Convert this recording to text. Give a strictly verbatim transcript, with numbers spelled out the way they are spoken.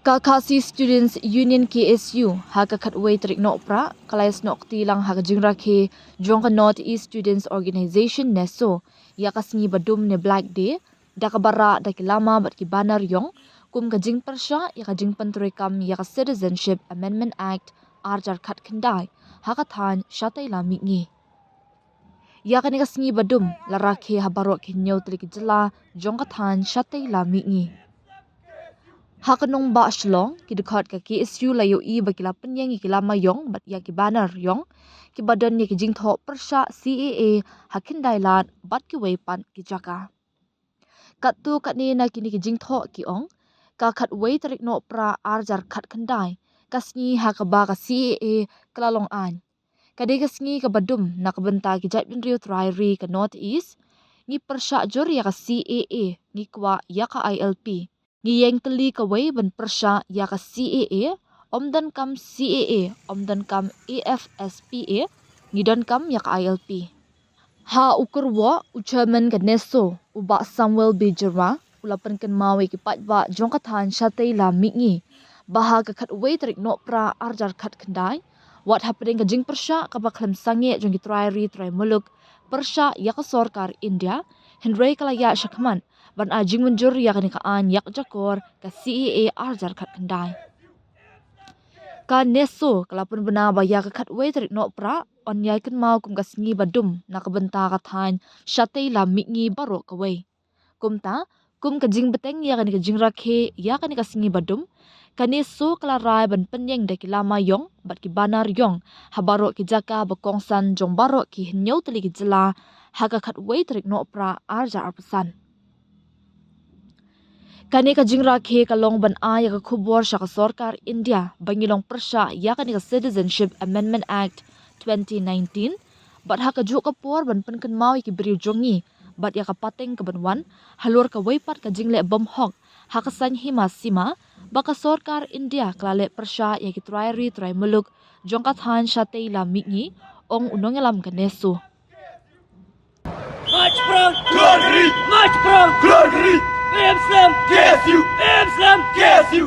Ka Khasi Students Union, K S U, ha ka khatwei tarik Nohprah, ka la ïasnoh kti lang ha ka jingrakhe jong ka North East Students Organization, NESO, ïa ka sngi badum ne Black Day, da kaba rah da ki lama bad ki banner ïong, kum ka jingpyrshah ïa ka jingpyntreikam ïa ka Citizenship Amendment Act ar hajar khatkhyndai, ha ka thaiñ shatei la mihngi. Ïa kane ka sngi badum la rakhe ha baroh ki hynñiew tylli ki jylla jong ka thaiñ shatei la mihngi. Ha ka nongbah Shillong, ki dkhot ka K S U la ïohi ba ki la pynïeng ïa ki lama ïong bad ïa ki banner ïong, kiba don ïa ki jingthoh pyrshah C A A ha khyndai lad bad kiwei pat ki jaka. Katto katne na kine ki jingthoh ki ong, ka khatwei tarik Nohprah ar hajar khatkhyndai, ka sngi ha kaba ka C A A ka la long aiñ. Ka dei ka sngi kaba dum na ka bynta ki jaitbynriew trai ri ka North East. Ngi pyrshah jur ïa ka C A A, ngi kwah ïa ka I L P. Ngi ïeng tylli kawei ban pyrshah ïa ka C A A, ym donkam C A A, ym donkam A F S P A, ngi donkam ïa ka I L P. Ha u kyrwoh, u chairman ka NESO, u Bah Samuel B Jyrwa, u la pynkynmaw ïa ki paidbah jong ka thaiñ shatei la mihngi ba ha ka khatwei tarik Nohprah ar hajar khatkhyndai, wat hapdeng ka jingpyrshah kaba khlem sangeh jong ki trai ri trai muluk pyrshah ïa ka sorkar India, hynrei ka la ïaid shakhmat ban ai jingmynjur ïa kane ka aiñ ïakjakor ka C A A ar hajar khatkhyndai. Ka NESO ka la pynbna ba ïa ka khatwei tarik Nohprah yn ïai kynmaw kum ka sngi badum na ka bynta ka thaiñ shatei la mihngi baroh kawei. Kumta, kum ka jingbteng ïa kane ka jingrakhe ïa kane ka sngi badum, ka NESO ka la rai ban pynïeng da ki lama ïong bad ki banner ïong ha baroh ki jaka ba kongsan jong baroh ki hynñiew tylli ki jylla ha ka khatwei tarik Nohprah ar hajar arphew san. Kane ka jingrakhe ka long ban ai ïa ka khubor sha ka sorkar India ba ngi long pyrshah ïa kane ka Citizenship Amendment Act twenty nineteen, bad ha kajuh ka por ban pynkynmaw ïa ki briew jong ngi bad ïa ka pateng kaban wan halor kawei pat ka jingleh bymhok ha ka saiñ hima sima ba ka sorkar India ka la leh pyrshah ïa ki trai ri trai muluk jong ka thaiñ shatei la mihngi, ong u nongïalam ka NESO. March Pro! Glory! March Pro! Glory! P M Slam! K S U! P M Slam! K S U!